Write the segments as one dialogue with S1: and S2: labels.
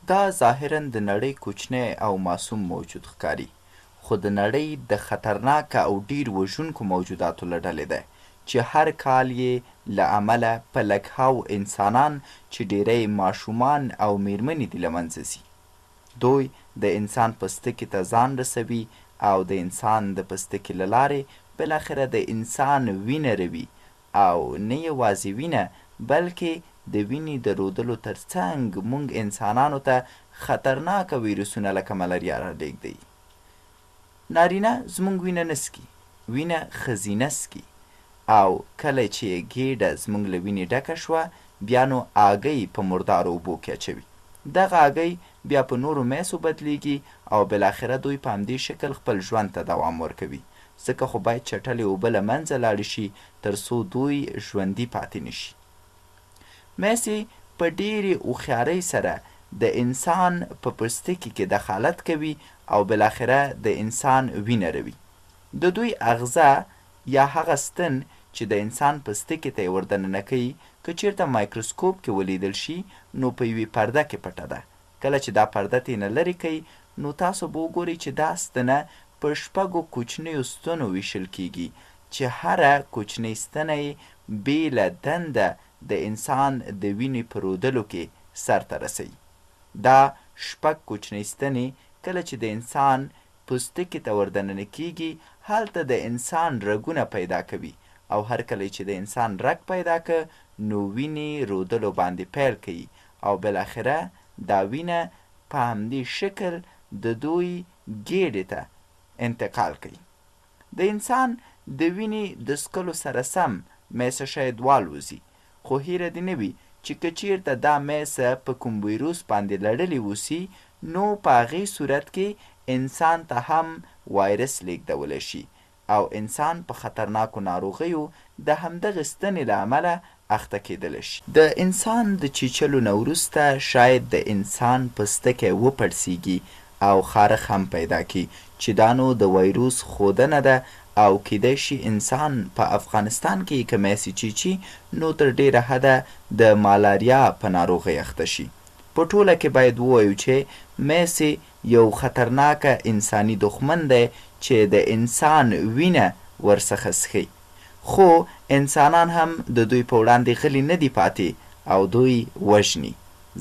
S1: دا ظاهراً د نړۍ کوچنی او معصوم موجود ښکاري، خو د نړۍ د خطرناکه او ډېر وژونکو موجوداتو له ډلې دی، چې هر کال یې له امله په لکهاوو انسانان چې ډېری یې ماشومان او مېرمنې دي له منځه ځي. دوئ د انسان پستکي ته ځان رسوي او د انسان د پستکي له لارې بالاخره د انسان وینه روي او نه یوازې وینه بلکې د وینې د رودلو تر څنګ مونږ انسانانو ته خطرناکه ویروسونه لکه ملاریا رالېږدوي. نارینه زمونږ وینه نه څکي، وینه ښځینه څکي او کله چې یې ګېډه زمونږ له وینې ډکه شوه بیا نو آګۍ په مردارو اوبو کې اچوي. دغه آګۍ بیا په نورو میسو بدلېږي او بالاخره دوی په همدې شکل خپل ژوند ته دوام ورکوي. ځکه خو باید چټلې اوبه له منځه لاړې شي تر څو دوی ژوندي پاتې نه شي. میسې په ډېرې هوښیارۍ سره د انسان په پستکي کې دخالت کوي او بالاخره د انسان وینه روي. د دوی اغزه یا هغه ستن چې د انسان پستکي ته یې وردننه کوي که چېرته مایکروسکوپ کې ولیدل شي نو په یوې پرده کې پټه ده. کله چې دا پرده ترېنه لرې کړئ نو تاسو به وګورئ چې دا ستنه په شپږو کوچنیو ستنو ویشل کېږي چې هره کوچنۍ ستنه یې بېله دنده د انسان د وینې په رودلو کې سرته رسوي. دا شپږ کوچنۍ ستنې کله چې د انسان پوستکي ته وردننه کېږي هلته د انسان رګونه پیدا کوي او هر کله یې چې د انسان رګ پیدا که نو وینې رودلو باندې پیل کوي او بالاخره دا وینه په همدې شکل د دوی ګېډې ته انتقال کوي. د انسان د وینې د څکلو سره سم میسه شاید والوزي، خو هیره دې نه وي چې که چیرته دا میسه په کوم ویروس باندې لړلې اوسي نو په هغې صورت کې انسان ته هم وایرس لیږدولی شي او انسان په خطرناکو ناروغیو د همدغې ستنې له امله اخته کیدلی شي. د انسان د چیچلو نه وروسته شاید د انسان پستکی وپړسیږي او خارښ هم پیدا کړي چې دا نو د وایروس ښودنه ده او کیدای شي انسان په افغانستان کې یې که میسې چیچي نو تر ډیره حده د مالاریا په ناروغۍ اخته شي. په ټوله کې باید ووایو چې میسې یو خطرناکه انساني دښمن دی چې د انسان وینه ورڅخه څښي. خو انسانان هم د دوی په وړاندې غلي نه دي پاتې او دوی وژني.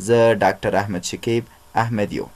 S1: زه ډاکټر احمد شکیب احمدیو.